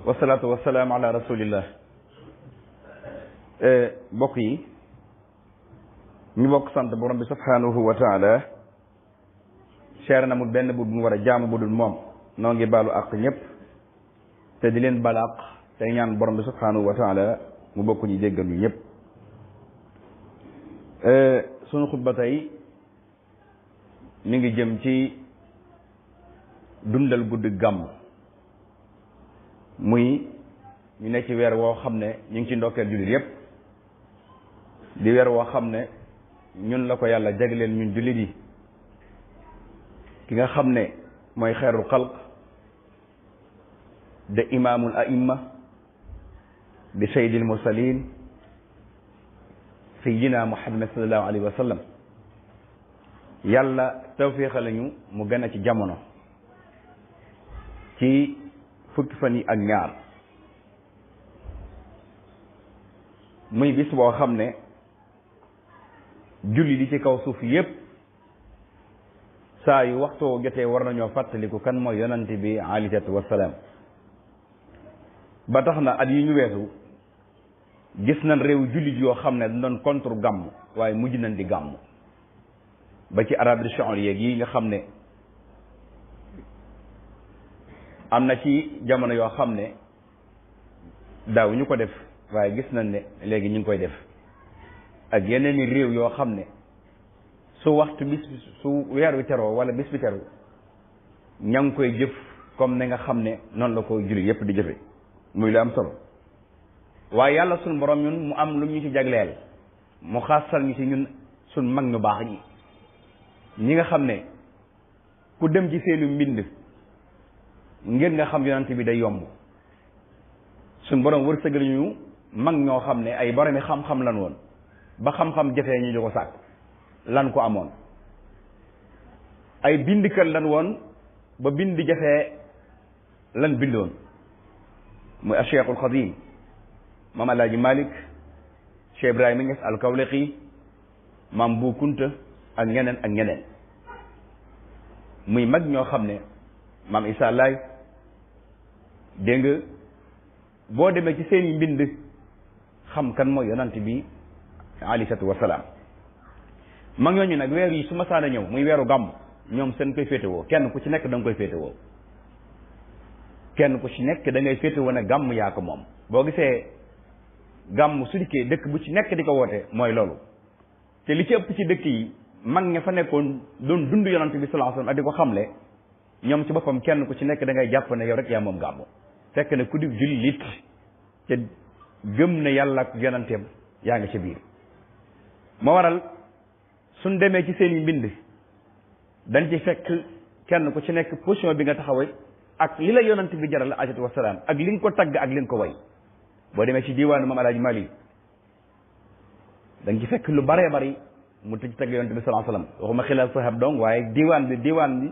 wasalaatu wasalaam ala rasulillah. mbokk yi ñu bokk sant borom bi subhanahu wa taala cher na mu benn bu mu war a jaamu bu dul moom noo ngi baalu àq ñëpp te di leen baal àq tey ñaan borom bi subhanahu wa taala mu bokk ñu jéggal ñu ñëpp. sunu xutba tey mi ngi jëm ci dundal guddi gàmm, muy ñu nekk ci weer woo xam ne ñu ngi ci ndokkeel jullit yépp di weer woo xam ne ñun la ko yàlla jagleel ñun jullit yi. ki nga xam ne mooy xeerul xalq de imaamul aimma di sayyidil mursalin sayyidina muhammad sallallahu alayhi wa sallam yàlla tawfiixal ñu mu gën a ci jamono ci fukki fan yi ak ñaar, muy bis boo xam ne julli di ci kaw suuf yépp saa yu waxtoo jotee war nañoo fàttaliku kan mooy yonante bi alayhi salaatu wassalaam. ba tax na at yi ñu weesu gis nañ réew jullit yoo xam ne dañ doon contre gàmm waaye mujj nañ di gàmm, ba ci Arabie saoudite yi nga xam ne am na ci jamono yoo xam ne daaw ñu ko def waaye gis nañ ne léegi ñu ngi koy def, ak yeneen i réew yoo xam ne su waxtu bis su weer wi teroo wala bis bi teru ña ngi koy jëf comme ni nga xam ne noonu la ko jullit yépp di jëfe, muy lu am solo. waaye yàlla suñ borom ñun mu am lu ñu ci jagleel, mu xaasal ñu ci ñun suñ mag ñu baax ñi nga xam ne ku dem ci seenu mbind ngir nga xam yonent bi day yomb. suñ borom wërsëgal ñu mag ñoo xam ne ay boromi xam-xam lan woon, ba xam-xam jafee ñu di ko sàkk lan ko amoon. ay bindkat lan woon, ba bind jafee lan bindoon, muy a Cheikhul Xadim maam Alaaji Malik, Cheikh Ibrahima Niass al-Kawlaxi, maam Bu Kunta ak ñeneen ak ñeneen. muy mag ñoo xam ne maam Issa Laay, dégg nga boo demee ci seeni mbind xam kan mooy yonant bi alayhi salaatu wasalaam. mag ñooñu nag weer yi su ma saana ñëw muy weeru gàmm ñoom seen koy féetewoo, kenn ku ci nekk da nga koy féetewoo, kenn ku ci nekk da ngay féetewoo ne gàmm yaa ko moom. boo gisee gàmm su dikkee dëkk bu ci nekk di ko woote mooy loolu, te li ci ëpp ci dëkk yi mag ña fa nekkoon doon dund yonant bi sallallahu alayhi wasallam ak di ko xamle, ñoom ci boppam kenn ku ci nekk da ngay jàpp ne yow rek yaa moom gàmm. fekk ne ku di jullit te gëm ne yàlla ak yonanteem yaa ngi ci biir. moo waral suñ demee ci seen i mbind dañ ci fekk kenn ku ci nekk position bi nga taxawee ak li la yonant bi jaral alayhi wasalaam ak li nga ko tagg ak li nga ko way. boo demee ci diwaanu maam Alaaji Malik dañ ci fekk lu baree bari mu tëj tagg yonant bi sallallahu alayhi wasallam, waxuma xilaaf sahab dong waaye diwaan bi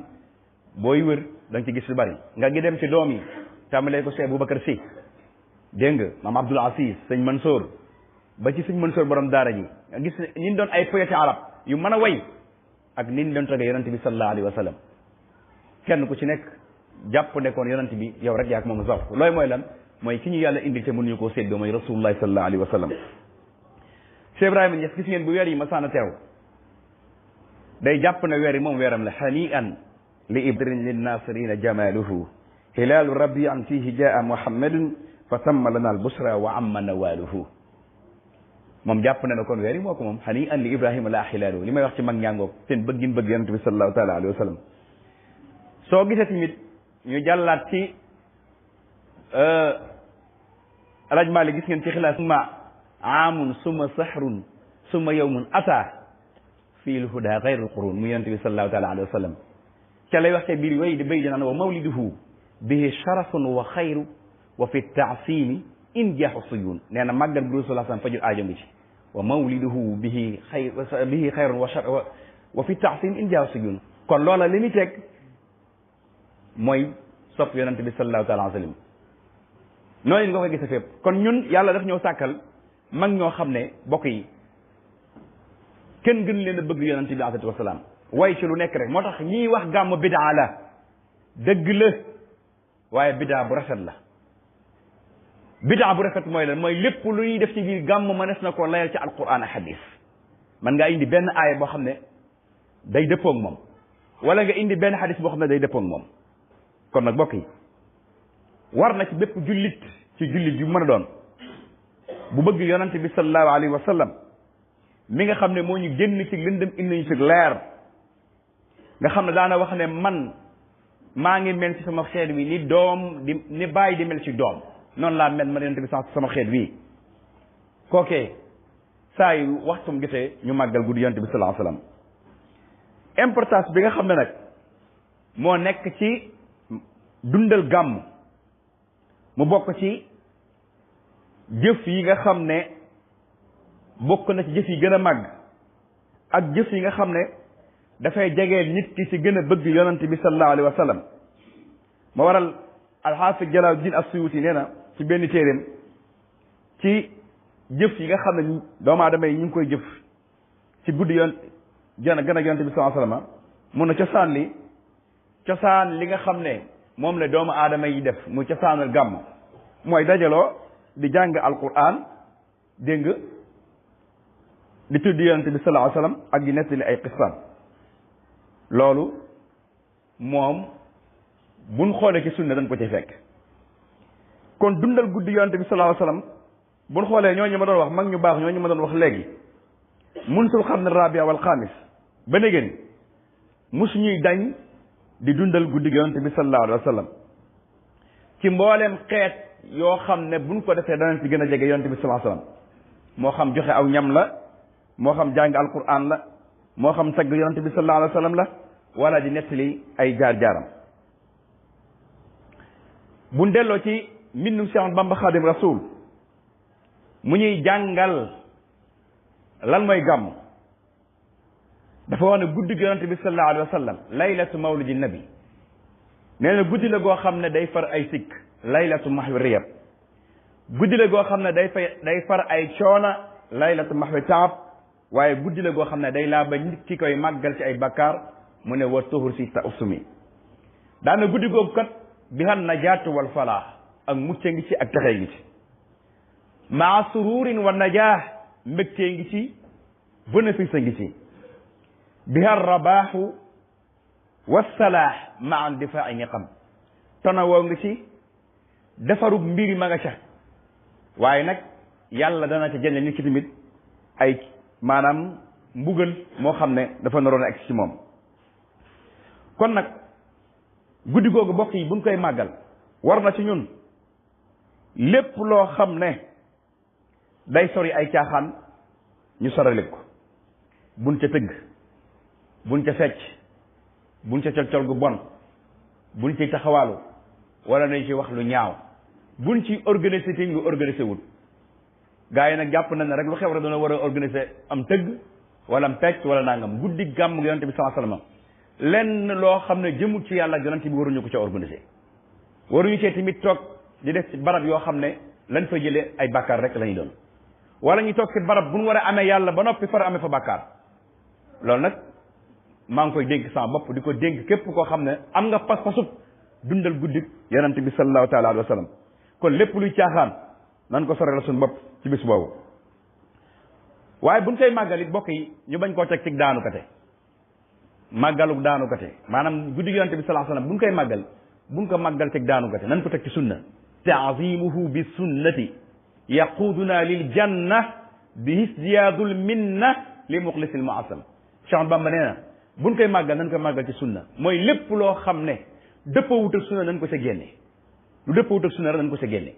booy wër da nga ci gis lu bari. nga gi dem ci doom yi tàmbalee ko Cheikh Boubacar Sy, dégg nga maam Abdoul Aziz, sëñ Mansour, ba ci sëñ Mansour borom daara ji, nga gis ni doon ay poète arab yu mën a way ak ni ñu doon tagge yonent bi sallallahu alayhi wa sallam. kenn ku ci nekk jàpp nekkoon yonent bi yow rek yaa ko moom sax. looy mooy lan mooy ki ñu yàlla indil te mënuñu koo séddoo mooy rasulullah sallallahu alayhi wa sallam. Cheikh Ibrahima Niass gis ngeen bu weer yi ma saana teew day jàpp ne weer yi moom weeram la. hani'an li ibrin lin nasirina jamaluhu hilaalu rabian fihi jaa muhammadun fa tamma lana al busra wa amma nawaluhu. moom jàpp na ne kon weer yi moo ko moom. xani an li ibrahima la xilaalu, li may wax ci mag ñaangoog seen bëggin bëgg yonent bi sallallahu taala alayhi wa sallam. soo gisee tamit ñu jàllaat ci alaj Maalik gis ngeen ci xilaas summa aamun summa sahrun summa yawmun ata fii l huda xayrul qurun mu yonent bi sallallahu taala alayhi wa sallam. ca lay wax ca biir way di béy dinaan wa mawliduhu bihi sharafun wa xayru wa fi taasimi in jaaxu suyun. nee na màggal bu rasulullah sallam fajul aajo ngi ci. wa mawliduhu bihi xayrun wa fi taasim in jaaxu suyun. kon loola li muy teg mooy sopp yonante bi sallallahu taala alayhi wa sallam. noonu nga koy gis fépp. kon ñun yàlla daf ñëw sàkkal mag ñoo xam ne bokk yi kenn gën leen a bëgg yonante bi alayhi wasalaam way ci lu nekk rek. moo tax ñiy wax gàmm bidaa la dëgg la, waaye bidaa bu rafet la. bidaa bu rafet mooy lan mooy lépp lu ñuy def ci biir gàmm mënees na koo layal ci alquran ak hadis man ngaa indi benn aaya boo xam ne day dëppoog moom wala nga indi benn hadis boo xam ne day dëppoog moom kon nag bokk yi war na ci bépp jullit ci jullit yu mën a doon bu bëgg yonante bi sallallahu alayhi wa sallam mi nga xam ne moo ñu génn ci lëndëm indi ñu ci leer nga xam ne daana wax ne man maa ngi mel ci sama xeet wi ni doom di ni bàyyi di mel ci doom noonu laa mel man yonante bi sama xeet wi kookee saa yu waxtum jotee ñu màggal guddi yonante bi sallallahu alayhi wa sallam importance bi nga xam ne nag moo nekk ci dundal gàmm mu bokk ci jëf yi nga xam ne bokk na ci jëf yi gën a màgg ak jëf yi nga xam ne dafay jegeel nit ki ci gën a bëgg yonante bi sallallahu alayhi wa sallam ma waral alxaafid Jalaaluddin As-Suyuti nee na ci benn téeréem ci jëf yi nga xam ne doomu aadama yi ñu ngi koy jëf ci guddi yoon gën a yonante bi sallallahu alayhi wa sallam mun na cosaan li nga xam ne moom la doomu aadama yi def muy cosaanal gàmm mooy dajaloo di jàng alquran dégg nga di tudd yonante bi sallallahu alayhi wa sallam ak di nettali ay qissam loolu moom buñ xoolee ci sunna dañ ko ci fekk kon dundal guddi yonante bi sallallahu alayhi wa sallam buñ xoolee ñooñu ma doon wax mag ñu baax ñooñu ma doon wax léegi munsul xam ne rabia wal xaamis ba négéen musu ñuy dañ di dundal guddi yonante bi sallallahu alayhi wa sallam ci mbooleem xeet yoo xam ne buñ ko defee danañ ci gën a jege yonante bi sallallahu alayhi wa sallam moo xam joxe aw ñam la moo xam jàng alquran la moo xam tagg yonante bi sallallahu alayhi wa sallam la wala di nettali ay jaar-jaaram buñ delloo ci mbindum Cheikh Bamba Xaadim Rasul mu ñuy jàngal lan mooy gàmm dafa wax ne guddi gi yonante bi sallallahu alayhi wa sallam laylatu mawlidi nabi nee na guddi la goo xam ne day far ay sikk laylatu mahwi riyab guddi la goo xam ne day far ay coona laylatu mahwi taab waaye guddi la goo xam ne day laa ba nit ki koy màggal ci ay bakkaar mu ne wa tuhur si ta usumi daana guddi googu kat bi han najaatu wal falaax ak mucce ngi ci ak texee ngi ci maa sururin wa najaax mbégtee ngi ci bénéfice ngi ci biha rabaaxu wassalaax maa indifaa'i niqam tonawoo ngi ci defarub mbiri ma nga ca waaye nag yàlla dana ca jënd nit ki tamit ay maanaam mbugal moo xam ne dafa naroon a egg ci moom kon nag guddi googu bokk yi buñ koy màggal war na ci ñun lépp loo xam ne day sori ay caaxaan ñu sorale ko buñ ca tëgg buñ ca fecc buñ ca col gu bon buñ ci taxawaalu wala nañ ci wax lu ñaaw buñ ci organiser ti lu organiser wul gaa yi nag jàpp nañ ne rek lu xew rek dana war a organiser am tëgg wala am fecc wala nangam guddi gàmm gi yonante bi sallallahu alayhi wasallam lenn loo xam ne jëmul ci yàlla yonante bi waruñu ko ca organiser waruñu cee tamit toog di def ci barab yoo xam ne lañ fa jëlee ay bàkkaar rek la ñuy doon wala ñu toog ci barab bu ñu war a amee yàlla ba noppi far amee fa bàkkaar loolu nag maa ngi koy dénk sama bopp di ko dénk képp koo xam ne am nga pas-pasub dundal guddi yonante bi sallallahu taala alayhi wa sallam kon lépp luy caaxaan nan ko sore la suñu bopp ci bis boobu waaye buñ koy màggal it bokk yi ñu bañ koo teg ci daanu kate màggaluk daanu kate maanaam guddi yonante bi sallallahu alayhi wa sallam buñ koy màggal buñ ko màggal teg daanu kate nan ko teg ci sunna taazimuhu bi sunnati yaquduna lil janna bi isdiyaadul minna li muxlisil muasam Cheikh Bamba nee na buñ koy màggal nañ koy màggal ci sunna mooy lépp loo xam ne dëppawut ak sunna nañ ko ca génne lu dëppawut ak sunna rek nañ ko ca génne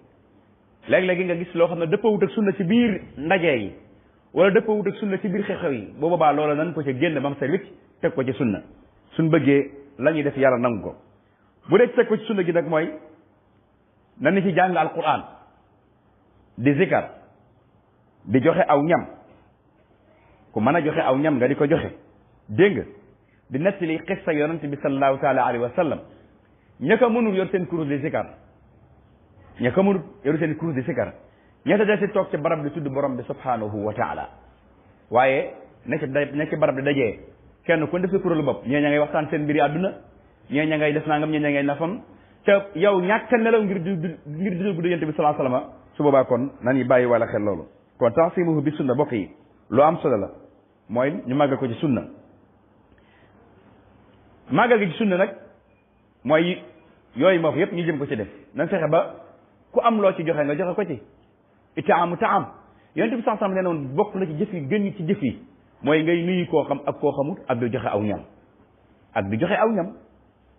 léeg-léegi nga gis loo xam ne dëppawut ak sunna ci biir ndaje yi wala dëppawut ak sunna ci biir xew-xew yi boo boobaa loola nañ ko ca génne ba mu sa wicc teg ko ci sunna suñ bëggee la ñuy def yàlla nangu ko bu dee teg ko ci sunna gi nag mooy nan ni ci jàng alquran di zikar di joxe aw ñam ku mën a joxe aw ñam nga di ko joxe dégg nga di nettali xissa yonante bi sallallahu taala alayhi wa sallam ña ko mënul yor seen kurus di zikar ña ko mënul yor seen kurus di zikar ñetta de si toog ci barab di tudd borom bi subhanahu wa taala waaye ne ci barab di dajee kenn ku def sa kuréelu bopp ñee ña ngay waxtaan seen mbiri àdduna ñee ña ngay def nangam ñee ña ngay nafam te yow ñàkk nelaw ngir dundal guddi yonante bi sallallahu alayhi wa sallam su boobaa kon nañu bàyyi wala xel loolu kon ta'simuhu bi sunna bokk yi lu am solo la mooy ñu màggal ko ci sunna màggal gi ci sunna nag mooy yooyu moo fi yëpp ñu jëm ko ci def nañ fexe ba ku am loo ci joxe nga joxe ko ci itaamu taam yonent bi sax nee na woon bokk na ci jëf yi gën ci jëf yi mooy ngay nuyu koo xam ak koo xamut ak di joxe aw ñam ak di joxe aw ñam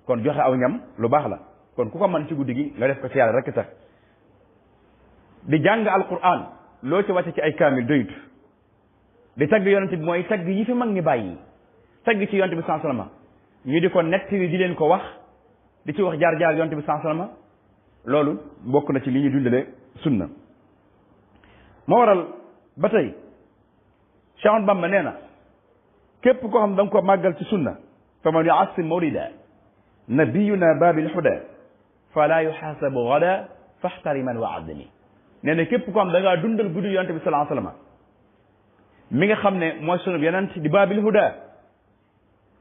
kon joxe aw ñam lu baax la kon ku ko mën ci guddi gi nga def ko ci yàlla rek sax di jàng alquran loo ci wàcce ci ay kaamil doyut di tagg yonent bi mooy tagg yi fi mag ñi bàyyi tagg ci yonent bi sallallahu ñu di ko nettali di leen ko wax di ci wax jaar-jaar yonent bi sallallahu loolu bokk na ci li ñuy dundale sunna moo waral ba tey Cheikh Ahmadou Bamba nee na képp koo xam da nga ko màggal ci sunna fa man yu'azzim mawlida nabiyuna babil huda fala yuhasabu gada fahtariman wa addimi nee na képp koo xam da ngaa dundal guddi yonent bi sallallahu alayhi wasallam mi nga xam ne mooy sunu yonent di babil huda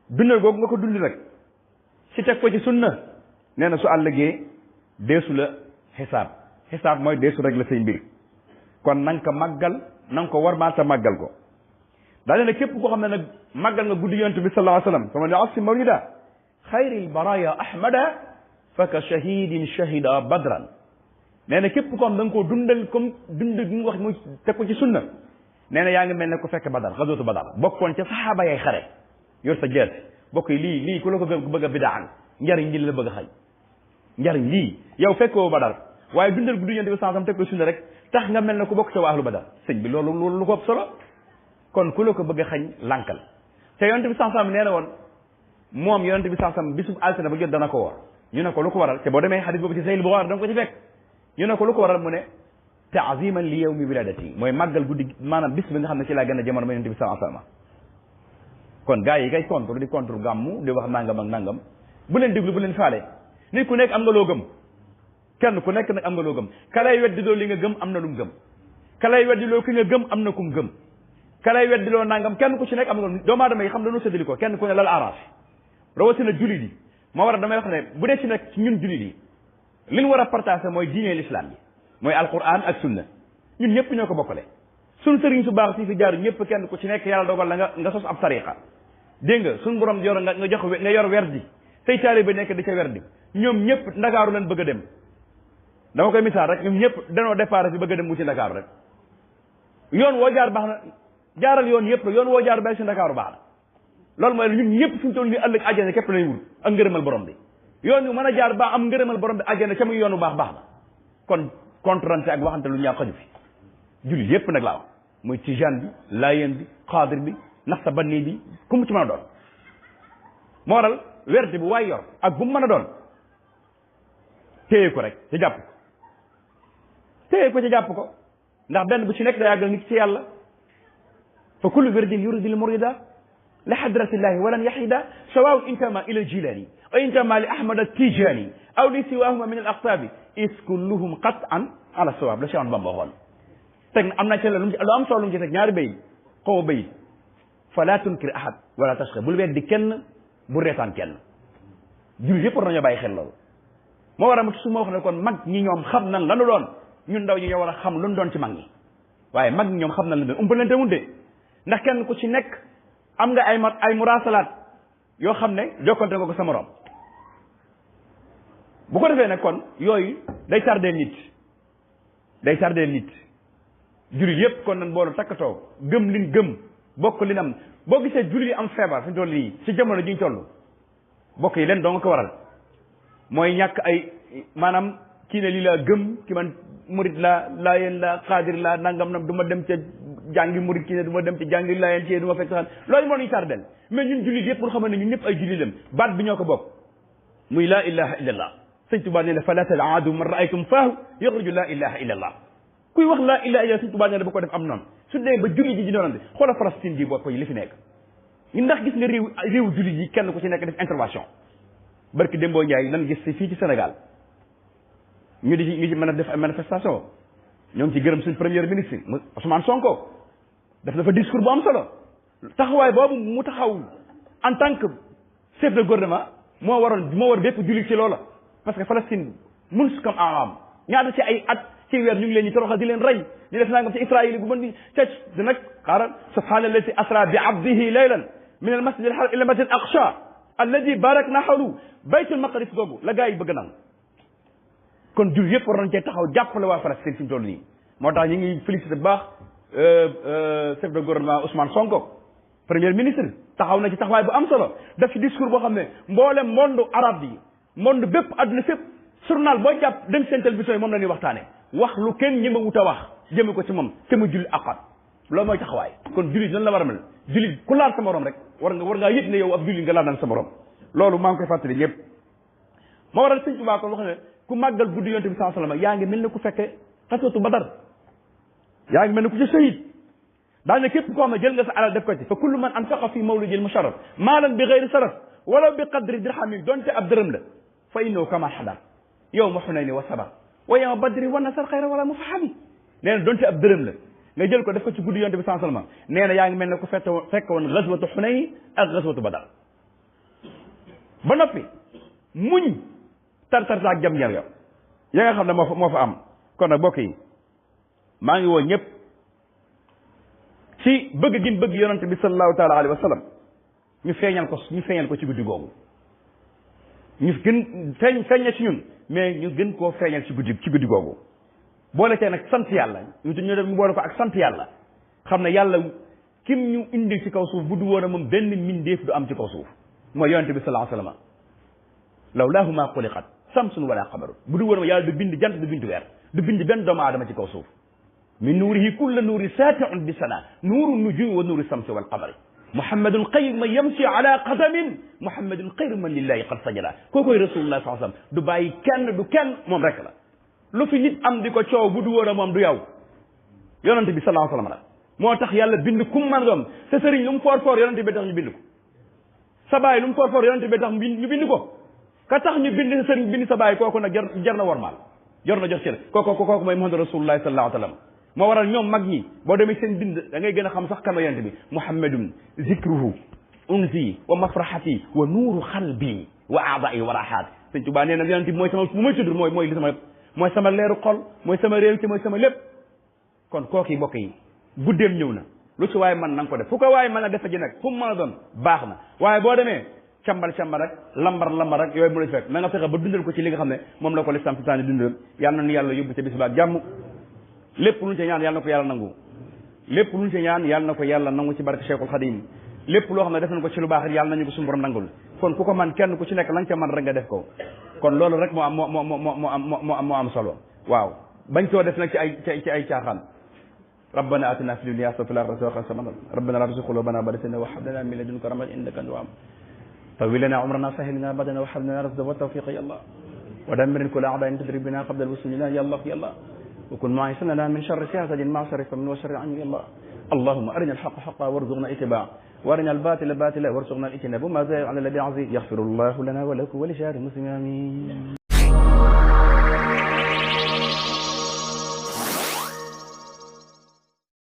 dundal googu nga ko dund nag si teg ko ci sunna nee na su àllëgee deesu la xisaab mooy deesu rek la say mbir kon na nga ko màggal na nga ko warmaal ta màggal ko daa ne képp koo xam ne nag màggal nga guddi yonent bi sallallahu alayhi wasallam fa man yu'azzim mawlida xayril baraya ahmada fa ka shahidin shahida badran nee na képp koo xam da nga koo dundal comme dund gi nga wax muy teg ko ci sunna nee na yaa ngi mel ne ko fekk badar xasootu badar bokkoon ca saxaaba yay xare yor sa jeet bokk yi lii ku la ko bëgg a bidaan njariñ li la bëgg a xañ njariñ lii yow fekkoo badar waaye dundal guddi yonent bi sallallahu alayhi wasallam teg ko sunna rek tax nga mel ne ku bokk ca waa ahlu badar sëñ bi loolu lu ko ëpp solo kon ku la ko bëgg a xañ lànkal te yonent bi sallallahu alayhi wasallam nee na woon moom yonent bi sallallahu alayhi wasallam bisub altine ba jot dana ko woor ñu ne ko lu ko waral te boo demee xadis boobu ci Sahih Bukhari da nga ko ci fekk ñu ne ko lu ko waral mu ne ta'ziman li yawmi wiladati mooy màggal guddi maanaam bis bi nga xam ne ci laa gën a jamono ma yonent bi sallallahu alayhi wasallam kon gars yi kay contre di contre gàmmu di wax nangam ak nangam bu leen déglu bu leen faale nit ku nekk am nga loo gëm kenn ku nekk nag am nga loo gëm ka lay weddi loo li nga gëm am na lu mu gëm ka lay weddi loo ki nga gëm am na ku mu gëm ka lay weddi loo nangam kenn ku ci nekk am nga doomu aadama yi xam dañoo séddali ko kenn ku ne lal araaf rawatina jullit yi moo war a damay wax ne bu dee ci nag ci ñun jullit yi li ñu war a partager mooy diine l'islam bi mooy alquran ak sunna ñun ñëpp ñoo ko bokkale suñ sëriñ su baax si fi jaar ñëpp kenn ku ci nekk yàlla dogal la nga sos ab tariqa dégg nga suñ borom yor nga jox nga yor werdi say taalibe ba nekk di ca werdi ñoom ñëpp ndakaaru leen bëgg a dem dama koy misaal rek ñoom ñëpp danoo départ fi bëgg a dem mu ci ndakaaru rek yoon woo jaar baax na jaaral yoon yëpp yoon woo jaar ba ci ndakaaru baax na loolu mooy ñun ñëpp suñu toll ni ëllëg àjjana képp lañ wul ak ngërëmal borom bi yoon yu mën a jaar baax am ngërëmal borom bi àjjana ca muy yoonu baax na kon contrante ak waxante lu ñaa xaju fi jullit yëpp nag laa wax muy tijaan bi laayeen bi xaadir bi nax sa banni bi ku mu ci mën a doon moo waral werde bu waay yor ak bu mu mën a doon téye ko rek ca jàpp ko ca jàpp ko ndax benn bu ci nekk da yàggal nit ci yàlla fa kullu wirdin yuridil murida li hadratillahi walan yahida sawaun intama ila jilani aw intama li ahmad at-tijani aw li siwahuma min al aqtabi is kulluhum qat'an ala sawab la Cheikh Bamba waxoon teg na am na ci lu am solo lu mu ci teg ñaari bayit xaw ma bayit fala tunkir ahad wala tashqa bul weddi kenn bu reetaan kenn jullit yëpp war nañoo bàyyi xel loolu moo war a su ma wax ne kon mag ñi ñoom xam nan lanu doon ñun ndaw ñi ñoo war a xam lu ñu doon ci mag ñi waaye mag ñi ñoom xam nan la doon umpalante wunde ndax kenn ku ci nekk am nga ay murasalaat yoo xam ne jokkante ko sa morom bu ko defee nag kon yooyu day tardeel nit jullit yëpp kon nan boolu takkatoo gëm liñ gëm bokk li am boo gisee jullit yi am feebar fi ñu toll nii ci jamono ji ñu toll bokk yi leen doo nga ko waral mooy ñàkk ay maanaam kii ne lii laa gëm ki man murid la laayeen la xaadir la nangam nam du ma dem ca jàngi murid kii ne du ma dem ca jàngi laayeen ci du ma fekk saxan loolu moo ñu tardel mais ñun jullit yëpp pour xamal ne ñun ñëpp ay jullit lam baat bi ñoo ko bokk muy laa ilaha illa allah sëñ Tuubaa nee na fala talaadu man raaytum faahu yaxruju laa ilaha illa allah kuy wax laa ilaha illa sëñ Tuubaa nee na ba ko def am noonu su dee ba jullit ji di doonante xoola Palestine ji bokk yi li fi nekk ñun ndax gis nga réew jullit yi kenn ku ci nekk def intervention barki Dembo Ndiaye nan gis fii ci Sénégal ñu ci mën a def ay manifestation ñoo ngi ci gërëm suñ premier ministre Ousmane Sonko def dafa discours bu am solo taxawaay boobu mu taxaw en tant que chef de gouvernement moo war bépp jullit ci loola parce que Palestine mun su kam am ñaata ci ay at ci weer ñu ngi leen ñu toroxal di leen rey di def nangam ci Israël gu mën di tec di nag xaaral subhaanallazi asra bi abdihi laylan min al masjid al haram ila al masjid al aqsa alladi barakna hawlahu baytul maqdis googu la gaa yi bëgg nangu kon jul yëpp war nañ cee taxaw jàppale waa Palestine fi mu toll nii moo tax ñu ngi félicité bu baax chef de gouvernement Ousmane Sonko premier ministre taxaw na ci taxawaay bu am solo def ci discours boo xam ne mboolem monde arabe yi monde bépp àdduna fépp journal boo jàpp dem seen télévision yi moom la ñuy waxtaane wax lu kenn ñi ma wut a wax jëme ko ci moom te mu julli aqat loolu mooy taxawaay kon jullit nan la war a mel jullit ku laal sa morom rek war ngaa yëg ne yow ab jullit nga laal naan sa morom loolu maa ngi koy fàttali ñëpp moo waral sëñ Tuubaa ko wax ne ku màggal guddi yonte bi sallallahu alayhi wasallam yaa ngi mel ne ku fekke xaswatu Badar yaa ngi mel ne ku ci shahid daal ne képp koo xam ne jël nga sa alal def ko ci fa kullu man anfaqa fi mawlidil musharraf maalan bi ghayri saraf wala bi qadri dirhamin donte ab dërëm la fa innahu kama xadar yawma Hunayni wa sabar wa yawma badri wa nasar xayra wala mufahami nee na donte ab dërëm la nga jël ko def ko ci guddi yonte bi sallallahu alayhi wasallam nee na yaa ngi mel ne ku fekk woon ghazwatu Hunayn ak ghazwatu Badar ba noppi muñ tar-tar ak jam-jam ya nga xam ne moo fa am kon nag mbokk yi maa ngi woo ñëpp ci bëgg gi bëgg yonante bi sallallahu taala alayhi wa sallam ñu feeñal ko ci guddi googu ñu gën feeñe ci ñun mais ñu gën koo feeñal ci guddi googu boole tey nag sant yàlla ñu def ñu boole ko ak sant yàlla xam ne yàlla kim ñu indi ci kaw suuf bu du woon a moom benn mindeef du am ci kaw suuf mooy yonante bi sallallahu alayhi wa sallam lawlaahu maa xuliqat samsun wala qamaru bu du woon ma yàlla du bind jant du bind weer du bind benn doomu aadama ci kaw suuf min nuurihi kulla nuuri saatiun bi sana nuuru nujumi wa nuuri samsi wal qamari muhammadun xayru man yamsi ala qadamin muhammadun xayru man lillahi qad sajada kookoy rasulullah sallallahu alayhi wasallam du bàyyi kenn du kenn moom rek la lu fi nit am di ko coow bu du woon a moom du yow yonante bi sallallahu alayhi wasallam la moo tax yàlla bind kum man doom sa sëriñ lu mu foor foor yonante bi tax ñu bind ko sa baay lu mu foor foor yonante bi tax ñu bind ko ka tax ñu bind sa sëriñ bind sa baay kooku nag jar na wormaal jar na jox cër kooku mooy muhammad rasulullah sallallahu alayhi wasallam moo waral ñoom mag ñi boo demee seen bind da ngay gën a xam sax kama yonent bi muhammadun zikruhu unsi wa mafrahati wa nuuru xalbi wa aadai wa raxaat sëñ Tuubaa nee na yonent bi mooy sama bu may tudd mooy li sama mooy sama leeru xol mooy sama réew ci mooy sama lépp kon kooki bokk yi guddeem ñëw na lu ci waaye man na nga ko def fu ko waaye mën a defe ji nag fu mu mën a doon baax na waaye boo demee càmbar rek lambar rek yooyu mu la fekk na nga fexe ba dundal ko ci li nga xam ne moom la ko lislam si taani dundal yàlla na nu yàlla yóbbu ca bis ba ak jàmm lépp lu ñu ci ñaan yàlla na ko yàlla nangu lépp lu ñu ci ñaan yàlla na ko yàlla nangu ci barke Cheikhul Khadim lépp loo xam ne def nañ ko ci lu baax yàlla nañu ko suñu borom nangul kon ku ko man kenn ku ci nekk la nga ca man rek nga def ko kon loolu rek moo am solo waaw bañ koo def nag ci ay caaxaan rabbana atina fid dunya hasanatan wa fil akhirati hasanatan rabbana la tuzigh qulubana ba'da idh hadaytana wa hab lana min ladunka rahmatan innaka antal wahhab طول لنا عمرنا سهل لنا بدنا وهب لنا رشدا والتوفيق يا الله ودمر كل اعداء تدري بنا قبل الوصول لنا يا الله يا الله وكن معيشنا من شر سياسة مع شر فمن وشر عني يا الله اللهم ارنا الحق حقا وارزقنا اتباعه وارنا الباطل باطلا وارزقنا الاجتناب وما زال على الذي عزيز يغفر الله لنا ولكم ولشار المسلمين امين